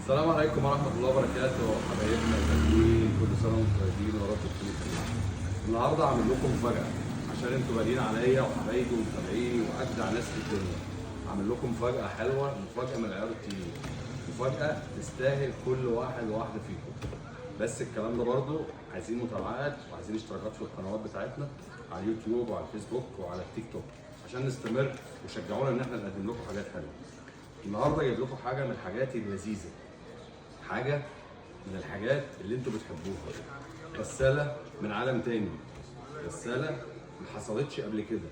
السلام عليكم ورحمة الله وبركاته حبايبنا الغاليين، كل سنة وانتم طيبين ورب تكونوا بخير. النهارده عامل لكم مفاجأة عشان انتوا غاليين عليا وحبايبي ومتابعيني وأجدع ناس في الدنيا. عامل لكم مفاجأة حلوة، مفاجأة من العيار التقيل، مفاجأة تستاهل كل واحد وواحدة فيكم. بس الكلام ده برضو عايزين متابعات وعايزين اشتراكات في القنوات بتاعتنا على اليوتيوب وعلى الفيسبوك وعلى التيك توك عشان نستمر، وشجعونا ان احنا نقدم لكم حاجات حلوة. النهارده جايب لكم حاجة من الحاجات اللذيذة، حاجة من الحاجات اللي انتوا بتحبوها، غسالة من عالم تاني، غسالة ما حصلتش قبل كده،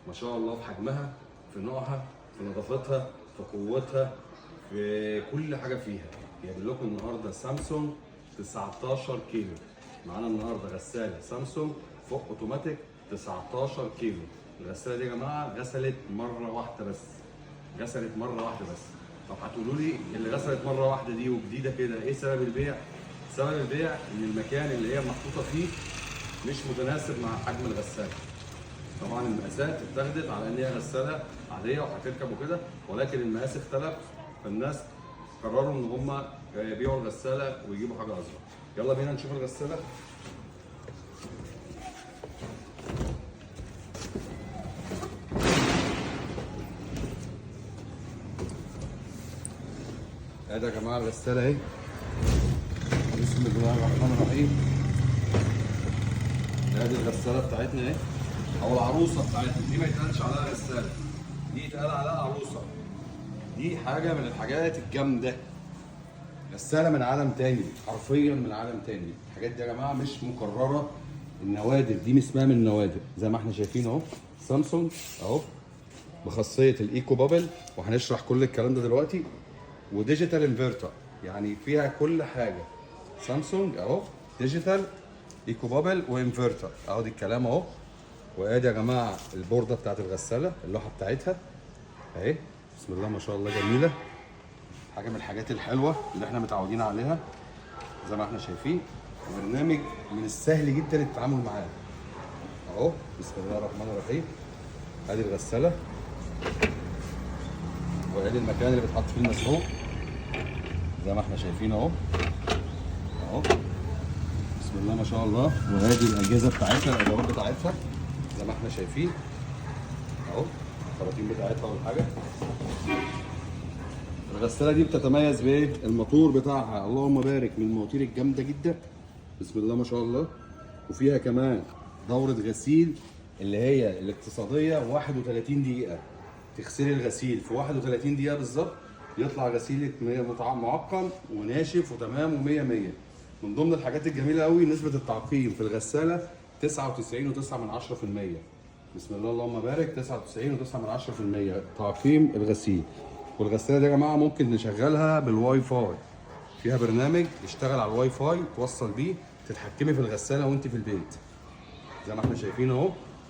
ما شاء الله في حجمها، في نوعها، في نظافتها، في قوتها، في كل حاجة فيها. جايب لكم النهارده سامسونج 19 كيلو. معانا النهارده غسالة سامسونج فوق اوتوماتيك 19 كيلو. الغسالة دي يا جماعة غسلت مرة واحدة بس، غسلت مرة واحدة بس. طب هتقولوا لي اللي غسلت مرة واحدة دي وجديدة كده ايه سبب البيع؟ سبب البيع ان المكان اللي هي محطوطة فيه مش متناسب مع حجم الغسالة. طبعا المقاسات اتاخدت على ان هي غسالة عادية وهتركب وكده، ولكن المقاس اختلف، فالناس قرروا ان هم يبيعوا الغسالة ويجيبوا حاجة اصغر. يلا بينا نشوف الغسالة. ادي يا جماعة الغسالة اهي، بسم الله الرحمن الرحيم. ادي الغسالة بتاعتنا اهي، او العروسة بتاعتنا. دي ما يتقالش عليها غسالة، دي يتقال عليها عروسه. دي حاجة من الحاجات الجامدة، غسالة من عالم تاني، حرفيا من عالم تاني. الحاجات دي يا جماعة مش مكررة، النوادر دي اسمها من النوادر زي ما احنا شايفين اهو. سامسونج اهو بخاصيه ال eco bubble، وهنشرح كل الكلام ده دلوقتي. و digital inverter، يعني فيها كل حاجة. سامسونج اهو digital eco bubble و inverter اهو، دي الكلام اهو. وادي يا جماعة البورده بتاعت الغسالة، اللوحة بتاعتها اهي، بسم الله ما شاء الله جميلة. حاجة من الحاجات الحلوة اللي احنا متعودين عليها زي ما احنا شايفين. برنامج من السهل جدا التعامل معاه اهو، بسم الله الرحمن الرحيم. ادي الغسالة، وادي المكان اللي بيتحط فيه المسحوق زي ما احنا شايفين اهو اهو، بسم الله ما شاء الله. وادي الاجهزة بتاعتها، الادوات بتاعتها زي ما احنا شايفين اهو، الخراطيم بتاعتها والحاجة. الغسالة دي بتتميز بايه؟ الموتور بتاعها اللهم بارك، من المواتير الجامدة جدا، بسم الله ما شاء الله. وفيها كمان دوره غسيل اللي هي الاقتصادية 31 دقيقة، تغسلي الغسيل في 31 دقيقة بالظبط، يطلع غسيلك معقم وناشف وتمام ومية مية. من ضمن الحاجات الجميلة قوي نسبه التعقيم في الغسالة 99.9%، بسم الله اللهم بارك، 99.9% تعقيم الغسيل. والغساله دي يا جماعة ممكن نشغلها بالواي فاي، فيها برنامج يشتغل على الواي فاي توصل بيه، تتحكمي في الغسالة وانت في البيت زي ما احنا شايفين اهو،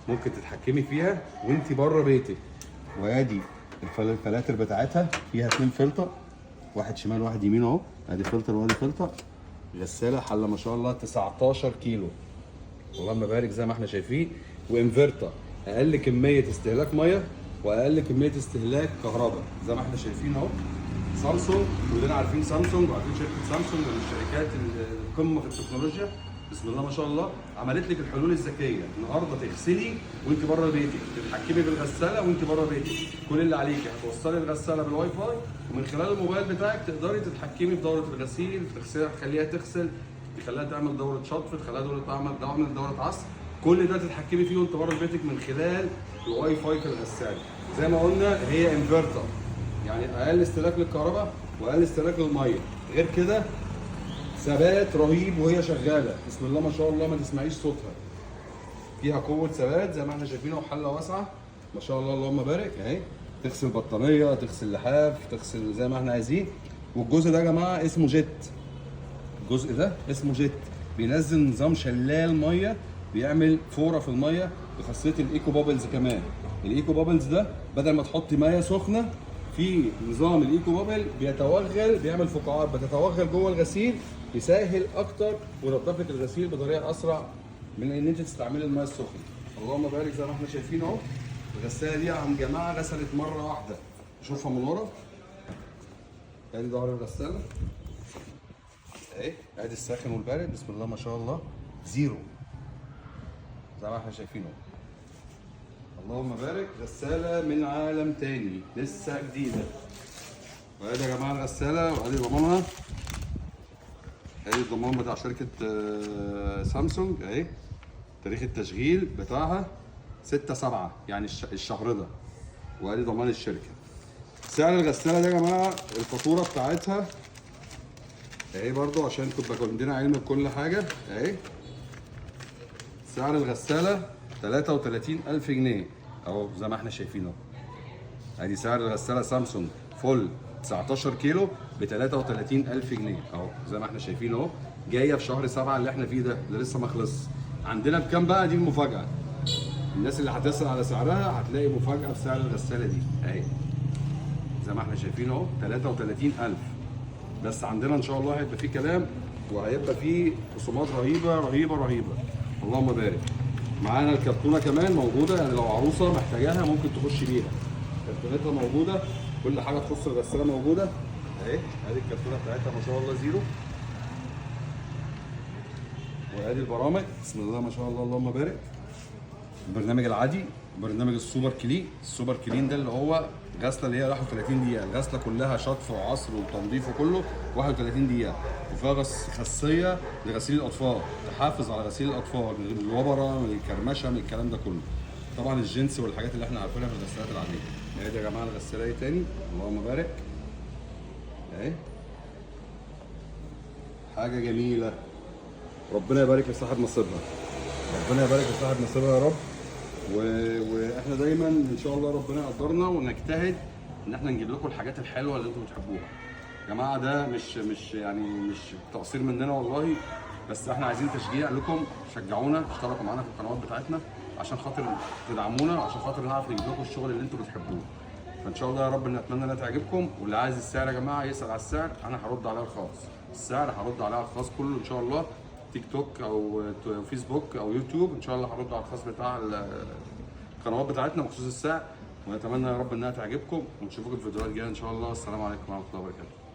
ممكن تتحكمي فيها وانت بره بيتك. وادي الفلاتر بتاعتها، فيها 2 فلتر، واحد شمال واحد يمين اهو، ادي فلتر وادي فلتر. غسالة حله ما شاء الله 19 كيلو، اللهم بارك زي ما احنا شايفين. وانفرتر، اقل كمية استهلاك مية واقل كمية استهلاك كهرباء زي ما احنا شايفين اهو. سامسونج، كلنا عارفين سامسونج وعارفين شركة سامسونج من الشركات القمه في التكنولوجيا، بسم الله ما شاء الله. عملت لك الحلول الذكية النهارده، تغسلي وانت بره بيتك، تتحكمي بالغساله وانت بره بيتك. كل اللي عليكي هتوصلي الغسالة بالواي فاي، ومن خلال الموبايل بتاعك تقدري تتحكمي في دوره الغسيل، تغسلها، تخليها تغسل، تخليها تعمل دوره شطف، تخليها دوره تعمل دوره عصر، كل ده تتحكمي فيه وانت بره بيتك من خلال الواي فاي في الغسالة. زي ما قلنا هي انفرتر، يعني اقل استهلاك للكهرباء واقل استهلاك للمية. غير كده ثبات رهيب وهي شغالة، بسم الله ما شاء الله، ما تسمعيش صوتها. فيها قوة ثبات زي ما احنا شايفينه، وحله واسعة ما شاء الله اللهم بارك اهي، تغسل بطانيه، تغسل لحاف، تغسل زي ما احنا عايزين. والجزء ده يا جماعة اسمه jet، الجزء ده اسمه jet، بينزل نظام شلال مية، بيعمل فورة في المية بخاصيه ال eco bubbles. كمان ال eco bubbles ده بدل ما تحطي مية سخنة، في نظام ال eco bubble بيتوغل، بيعمل فقاعات بتتوغل جوه الغسيل، يسهل اكتر وينضف لك الغسيل بطريقة اسرع من ان انت تستعملي المية السخنة. اللهم بارك زي ما احنا شايفين اهو. الغسالة دي يا عم جماعة غسلت مرة واحدة، شوفها من ورا، ادي ظهر الغسالة. اهي. ادي الساخن والبارد، بسم الله ما شاء الله، zero زي ما احنا شايفينه. اللهم بارك. غسالة من عالم تاني، لسه جديدة. وادي يا جماعة الغسالة، وادي ضمانها، ادي الضمان بتاع شركة سامسونج اهي. تاريخ التشغيل بتاعها 6/7، يعني الشهر ده. وادي ضمان الشركة. سعر الغسالة دي يا جماعة، الفاتورة بتاعتها اهي برضو عشان تبقى عندنا علم بكل حاجة اهي. سعر الغسالة 33000 جنيه اهو زي ما احنا شايفينه. ادي سعر الغسالة سامسونج full 19 كيلو ب 33000 جنيه اهو زي ما احنا شايفين اهو. جاية في شهر 7 اللي احنا فيه ده، اللي لسه ما خلصش. عندنا بكام بقى؟ دي المفاجاة. الناس اللي هتسال على سعرها هتلاقي مفاجاة في سعر الغسالة دي اهي زي ما احنا شايفين اهو، 33000. بس عندنا ان شاء الله هيبقى فيه كلام، وهيبقى فيه خصومات رهيبة رهيبة رهيبة. اللهم بارك. معانا الكرتونه كمان موجودة، يعني لو عروسه محتاجاها ممكن تخش بيها. كرتونتها موجودة، كل حاجة تخص الغسالة موجودة اهي. ادي الكرتونه بتاعتها ما شاء الله zero. وادي البرامج، بسم الله ما شاء الله، اللهم بارك. البرنامج العادي، برنامج ال super clean. ال super clean ده اللي هو غسله اللي هي 31 دقيقة، الغسله كلها شطف وعصر وتنظيف وكله 31 دقيقة. وفيها خاصية لغسيل الاطفال، تحافظ على غسيل الاطفال من الوبره، من الكرمشه، من الكلام ده كله. طبعا الجنس والحاجات اللي احنا عارفينها في الغسالات العادية. ادي يا جماعة الغسالة ايه تاني، اللهم بارك اهي، حاجة جميلة. ربنا يبارك لصاحب نصيبها، ربنا يبارك لصاحب نصيبها يا رب. واحنا دايما ان شاء الله ربنا يقدرنا ونجتهد ان احنا نجيب لكم الحاجات الحلوة اللي انتم بتحبوها. يا جماعة ده مش يعني مش تقصير مننا والله، بس احنا عايزين تشجيع لكم. شجعونا، اشتركوا معانا في القنوات بتاعتنا عشان خاطر تدعمونا، وعشان خاطر نعرف نجيب لكم الشغل اللي انتم بتحبوه. فان شاء الله يا رب نتمنى انها تعجبكم. واللي عايز السعر يا جماعة يسال على السعر، انا هرد عليه الخاص. السعر هرد عليه على الخاص كله ان شاء الله، تيك توك او فيسبوك او يوتيوب، ان شاء الله هرد على الخاص بتاع القنوات بتاعتنا بخصوص السعر. ونتمنى يا رب انها تعجبكم، ونشوفكم في فيديوهات جاية ان شاء الله. السلام عليكم ورحمة الله وبركاته.